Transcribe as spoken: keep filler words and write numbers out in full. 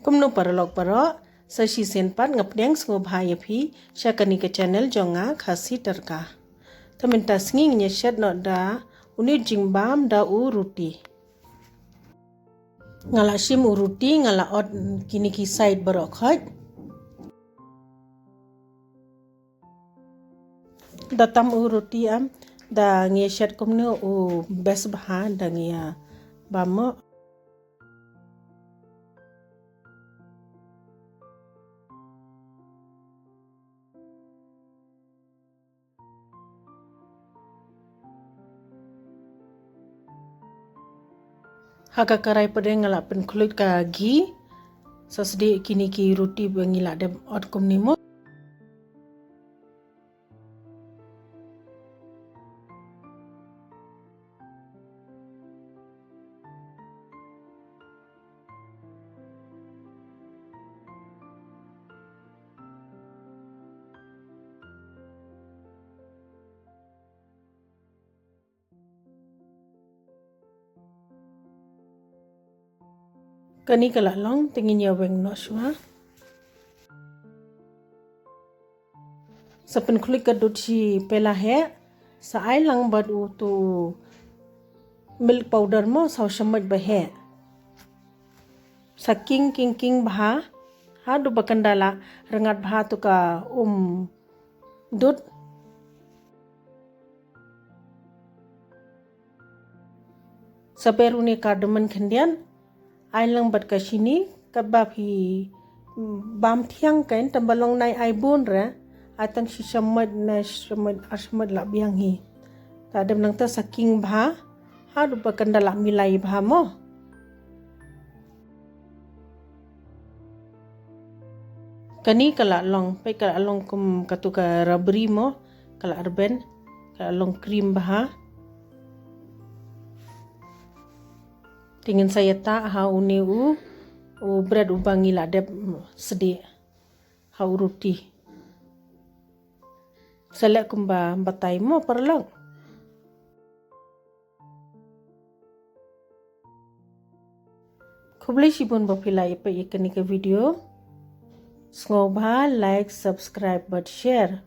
Kumno paralok parok, sa shisien pat nga pdiang sngewbha ïa phi sha kane ka channel jong nga, Khasi Tyrka. Te mynta sngi ngin ïa shet noh da une u jingbam da u ruti. Nga la shim u ruti, nga la ot kine ki side baroh khoit. Da tam u ruti em, da ngi ïa shet kumne u best bha da ngi ïa bam mo. Ha ka karai pat nga la pynkhluit ka ghee. Sa sdie kine ki ruti ba ngi la dep ot kumne mo. Kane ka la long, te ngin ïa weng noh shuwa. Sa pynkhluit ka dud shi pela heh, sa ai lang bad utu milk powder mo, sa u shamoit ba heh. Sa king king king bha, haduh ba kan da la rngat bha tu ka um dud. Sa ber une cardamom khyndiat, ai lang bad ka shini, kaba phi, mm, bam thiang kan, tang ba long nai ai bun re, ai tang shi shamoit ne shamoit, ar shamoit la biang hi. Te dep nangta sa king bha, haduh ba kan da la milai bha mo. Kane ka la long, peit ka la long kum katu ka rabri mo, ka la rben, ka la long cream bha. Te ngin sa ïa tah ha une u, u bread uba ngi la dep sdie, ha u ruti. Sa leh kumba batai mo paralok. Khublei shibun ba phi la ïa peit ïa kane ka video. Sngewbha like, subscribe bad share.